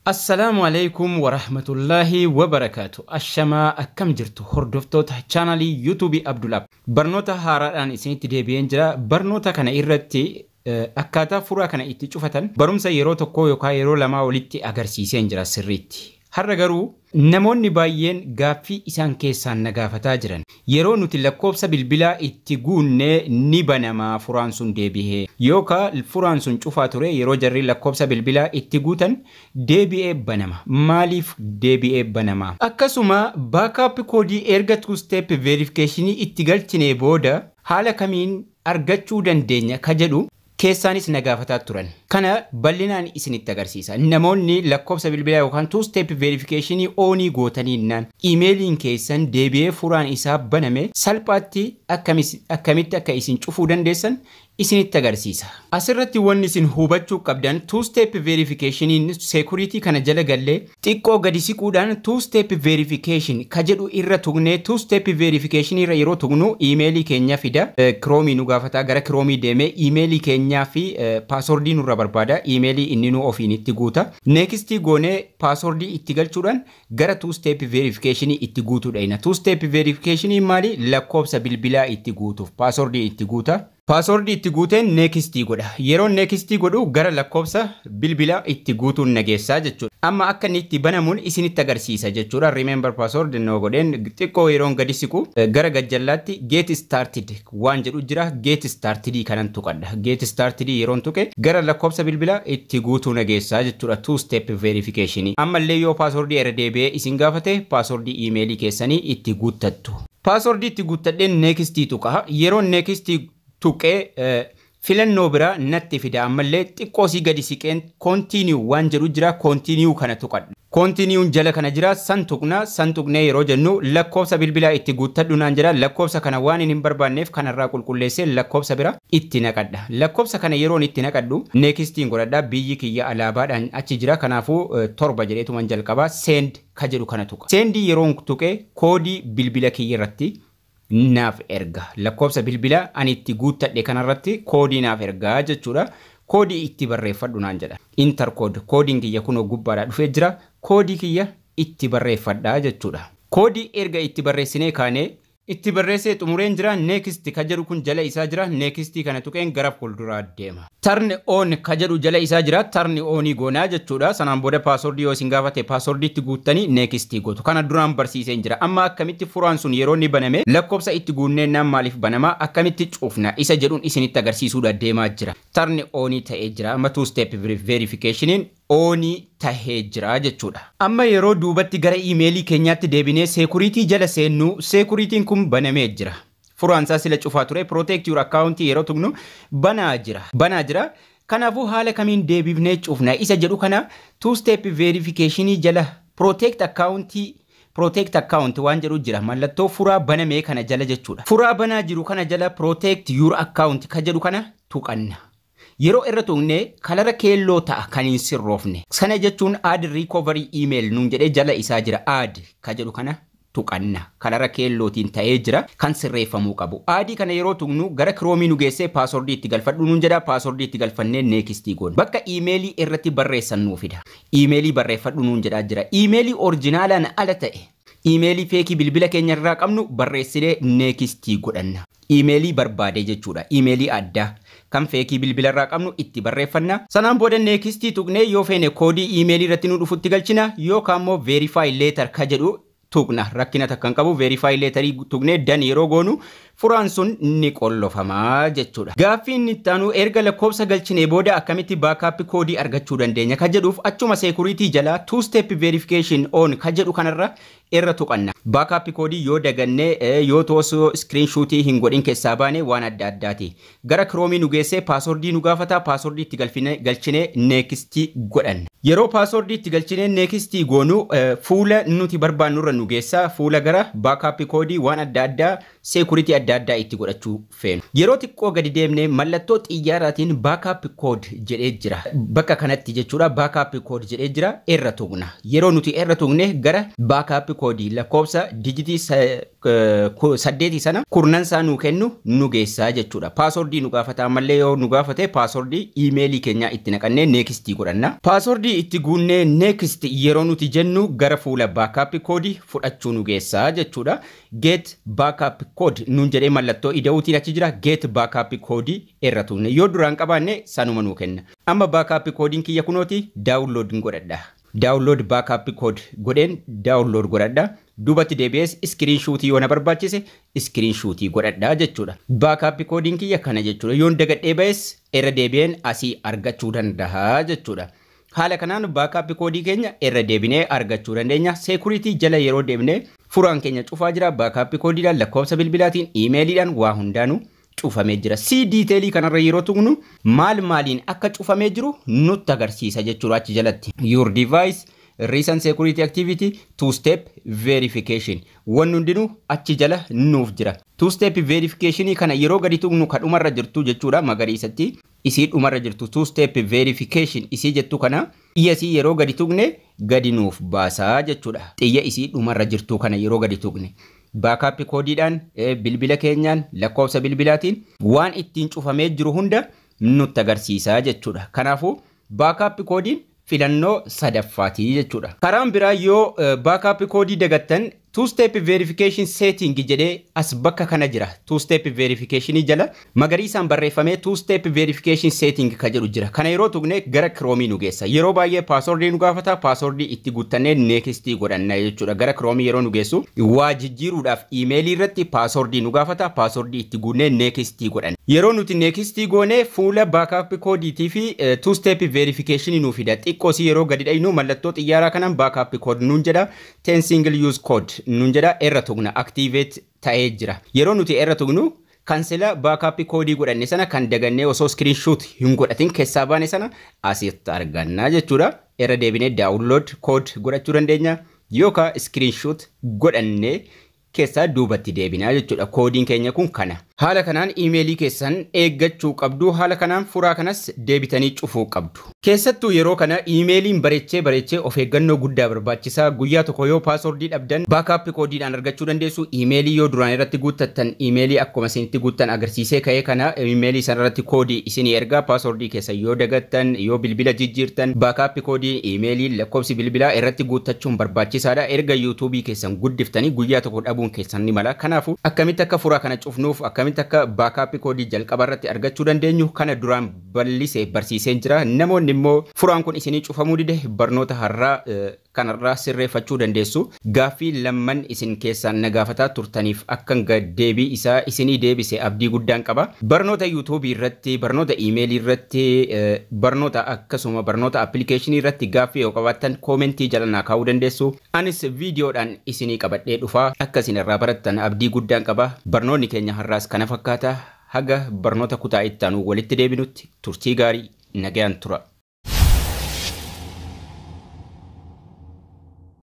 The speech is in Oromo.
Assalaamu alaikum warahmatullaahi wabarakaatu. Ashamaa, akkam jirtu hordoftoota chaanalii YouTubeii Abdulaab? Barnoota haaraadhaan isinitti deebi'een jira. Barnoota kana irratti akkaataa furaa kana itti cufatan barumsa yeroo tokkoo yookaan yeroo lamaa walitti agarsiiseen jira sirriitti. Har'a garuu namoonni baay'een gaaffii isaan keessaan na gaafataa jiran. Yeroo nuti lakkoofsa bilbilaa itti guunnee ni banamaa furaan sun deebi'ee, yookaan furaan sun cufaa ture, yeroo jarri lakkoofsa bilbilaa itti guutan deebi'ee banama. Maaliif deebi'ee banama? Akkasuma backup koodii erga two step verification itti galchinee booda haala kamiin argachuu dandeenya ka jedhu keessaanis na gaafataa turan. Kana bal'inaan isinitti agarsiisa. Namoonni lakkoofsa bilbilaa yookaan two step verification onii gootaniinnaan iimeeliin keessan deebi'ee furaan isaa baname salphaatti akkamitti akka isin cufuu dandeessan isinitti agarsiisa. Asirratti wanni isin hubachuu qabdan, two step verification security kana jala gallee xiqqoo gadi siquudhaan two step verification ka jedhu irra tuqnee, two step verification irra yeroo tuqnu iimeelii keenya fida. Kiroomii nu gaafata. Gara kiroomii deemee iimeelii keenyaa fi paaswordii nurra barbaada. Iimeelii inni nu ofiin itti guuta. Nextii goonee paaswordii itti galchuudhaan gara two step verification itti guutuudha. Two step verification maali? Lakkoofsa bilbilaa itti guutuuf paaswordii itti guuta. Paaswordii itti guuteen nextii godha. Yeroo nextii godhu gara lakkoofsa bilbilaa itti guutuun nageessaa jechuudha. Amma akka inni itti banamuun isinitti agarsiisa jechuudha. Remember password no godheen xiqqoo yeroon gadi siqu gara gajjallaatti get started waan jedhu jira. Get started kanan tuqadha. Get started yeroon tuqe gara lakkoofsa bilbilaa itti guutuu nageessaa jechuudha. Two step verification. Ammallee yoo paaswordii irra deebi'ee isin gaafate, paaswordii iimeelii keessanii itti guuttattu. Paaswordii itti guuttadheen nextii tuqa. Yeroo nextii tuqee filannoo biraa natti fida. Ammallee xiqqoo sii gadi siqeen continue waan jedhu jira, continue kana tuqadha. Continueun jala kana jira, san tuqna. San tuqnee yeroo jennu lakkoofsa bilbilaa itti guuttadhu naan jedha. Lakkoofsa kana waan hin barbaanneef kanarraa qulqulleessee lakkoofsa bira itti naqadha. Lakkoofsa kana yeroon itti naqadhu nextiin godhadha. Biyyi kiyya alaabaadhaan achi jira, kanaafuu 7 jedheetuman jalqaba. Send ka jedhu kana tuqa. Sendii yeroon tuqe koodii bilbila kiyya irratti naaf erga. Lakkoofsa bilbilaa ani itti guuttadhe kanarratti koodii naaf ergaa jechuudha. Koodii itti barreeffadhu naan jedha. Enter code, koodiin kiyya kunoo gubbaadhaa dhufee jira. Koodii kiyya itti barreeffadhaa jechuudha. Koodii erga itti barreessinee kaanee, itti barreessee xumureen jira. Next ka jedhu kun jala isaa jira. Next kana tuqeen gara fuulduraa deema. Turn on ka jedhu jala isaa jira. Turn onii goonaa jechuudha. Sanaan booda paaswordii yoo isin gaafate paaswordii itti guuttanii next gootu. Kana duraan barsiiseen jira. Amma akkamitti furaan sun yeroo inni baname lakkoofsa itti guunneennaan maaliif banama, akkamitti cufna isa jedhuun isinitti agarsiisuudha deemaa jira. Turn onii ta'ee jira. Amma two step verificationin onii tahee jira jechuudha. Amma yeroo duubatti gara iimeelii keenyaatti deebinee security jala seennu, securityn kun banamee jira. Furaan isaa sila cufaa ture. Protect your account yeroo tuqnu banaa jira. Banaa jira. Kanaafuu haala kamiin deebifnee cufna isa jedhu kana two step verification jala protect account waan jedhu jira, mallattoo furaa banamee kana jala jechuudha. Furaa banaa jiru kana jala protect your account ka jedhu kana tuqanna. Yeroo irra tuqne kalara keelloo ta'a kan hin sirroofne. Sana jechuun add recovery email nuun jedhee jala isaa jira. Add ka jedhu kana tuqanna. Kalara keellootiin ta'ee jira kan sirreeffamuu qabu. Addii kana yeroo tuqnu gara kiroomii nu geessee paaswordii itti galfadhu nuun jedha. Paaswordii itti galfannee nextii goona. Bakka iimeelii irratti barreessan nuu fida. Iimeelii barreeffadhu nuun jedhaa jira. Iimeelii orjinaalaan ala ta'e, iimeelii fakeii bilbila keenya irraa qabnu barreessinee nextii godhanna. Iimeelii barbaade jechuudha. Iimeelii addaa kan fakeii bilbila irraa qabnu itti barreeffanna. Sanaan booda nextii tuqnee yoo feene koodii iimeelii irratti nu dhufutti galchina, yookaan immoo verify later ka jedhu tuqna. Rakkina takka hin qabu. Verify laterii tuqnee done yeroo goonu furaan sun ni qollofamaa jechuudha. Gaaffii inni itti aanu, erga lakkoofsa galchinee booda akkamitti backup koodii argachuu dandeenya ka jedhuuf achuma security jalaa two step verification on ka jedhu kanarra irra tuqanna. Backup koodii yoo dagannee, yoo toosoo screenshotii hin godhin keessaa baane, waan adda addaati. Gara kiroomii nu geessee paaswordii nu gaafata. Paaswordii itti galchinee nextii godhanna. Yeroo paaswordii itti galchinee nextii goonu fuula nuti barbaannurra nu geessa. Fuula gara backup koodii waan adda addaa, security adda adda addaa itti godhachuu feenu. Yeroo xiqqoo gadi deemnee mallattoo xiyyaaraatiin backup code jedhee jira. Bakka kanatti jechuudha, backup code jedhee jira, irra tuqna. Yeroo nuti irra tuqne gara backup koodii lakkoofsa dijitii saddeetii sana kurnansaa nuu kennu nu geessaa jechuudha. Passwordii nu gaafata ammallee. Yoo nu gaafate, passwordii iimeelii keenyaa itti naqannee nextii godhanna. Passwordii itti guunnee next yeroo nuti jennu gara fuula backup koodii fudhachuu nu geessaa jechuudha. Get backup code nuun jedhee mallattoo ida'uutiin achi jira. Get backup koodii irra tuqne, yoo duraan qabaanne sanuma nuu kenna. Amma backup koodiin kiyya kunooti, download godhadha. Download backup code godheen download godhadha. Duubatti deebi'ees screenshotii yoo na barbaachise screenshotii godhadha jechuudha. Backup koodiin kiyya kana jechuudha. Yoon dagadhee ba'es irra deebi'een asii argachuu danda'a jechuudha. Haala kanaan backup koodii keenya irra deebinee argachuu dandeenya. Security jala yeroo deebinee furaan keenya cufaa jira. Backup koodiidhaan, lakkoofsa bilbilaatiin, iimeeliidhaan waa hundaanuu cufamee jira. See detailii kanarra yeroo tuqnu maal maaliin akka cufamee jiru nutti agarsiisa jechuudha achi jalatti. Your device, recent security activity, two step verification, wanni hundinuu achi jala nuuf jira. Two step verification kana yeroo gadi tuqnu kan dhumarra jirtu jechuudha, magariisatti isii dhumarra jirtu, two step verification isii jettu kana, xiyya isii yeroo gadi tuqne gadi nuuf baasaa jechuudha. Xiyya isii dhumarra jirtu kana yeroo gadi tuqne, backup koodiidhaan, bilbila keenyaan, lakkoofsa bilbilaatiin waan ittiin cufamee jiru hunda nutti agarsiisaa jechuudha. Kanaafuu backup koodiin filannoo sadaffaatii jechuudha. Karaan biraa, yoo backup koodii dagattan, two step verification setting jedhee as bakka kana jira. Two step verification jala magariisaan barreeffamee two step verification setting ka jedhu jira. Kana yeroo tuqne gara Chrome nu geessa. Yeroo baay'ee passwordii nu gaafata, passwordii itti guuttannee nextii godhanna jechuudha. Gara Chrome yeroo nu geessu waa jijjiiruudhaaf iimeelii irratti passwordii nu gaafata, passwordii itti guunnee nextii godhanna. Yeroo nuti nextii goone fuula backup koodiitii fi two step verification nu fida. Xiqqoosii yeroo gadi dhaynu mallattoo xiyyaaraa kanaan backup code nuun jedha. 10 single use code nuun jedha, irra tuqna, activate ta'ee jira. Yeroo nuti irra tuqnu kan sila backup koodii godhanne sana, kan dagannee osoo screenshot hin godhatin keessaa baane sana asitti arganna jechuudha. Irra deebinee download code godhachuu dandeenya yookaan screenshot godhannee keessaa duubatti deebinaa jechuudha. Koodiin keenya kun kana. Haala kanaan iimeelii keessan eeggachuu qabdu. Haala kanaan furaa kanas deebitanii cufuu qabdu. Keessattuu yeroo kana iimeeliin bareechee bareechee of eeggannoo guddaa barbaachisaa. Guyyaa tokko yoo passwordii dhabdan backup koodiidhaan argachuu dandeessu. Iimeelii yoo duraan irratti guuttattan, iimeelii akkuma isinitti guuttan agarsiisee ka'ee kana, iimeelii sana irratti koodii isinii ergaa. Passwordii keessa yoo dagattan, yoo bilbila jijjiirtan, backup koodii iimeelii, lakkoofsi bilbilaa irratti guuttachuun barbaachisaadha. Erga YouTubeii keessan guddiftanii guyyaa tokko dhabuun keessan ni mala. Kanaafuu akkamitti akka furaa kana cufnuuf, akkamitti akka backup koodii jalqaba irratti argachuu dandeenyu kana duraan bal'isee barsiisee jira. Namoonni immoo furaan kun isinii cufamuu dide barnoota har'aa kanarraa sirreeffachuu dandeessu. Gaaffii lamman isin keessaan na gaafataa turtaniif akkan deebii isaa isinii deebise abdii guddaan qaba. Barnoota YouTubeii irratti, barnoota iimeelii irratti, barnoota akkasuma barnoota appilikeeshinii irratti gaaffii yoo qabaattan commentii jala naa kaa'uu dandeessu. Anis viidiyoodhaan isinii qabadhee dhufaa, akka isin irraa barattan abdii guddaan qaba. Barnoonni keenya har'aas kana fakkaata. Haga barnoota kutaa itti aanu walitti deebinutti turtii gaarii, nagayaan tura.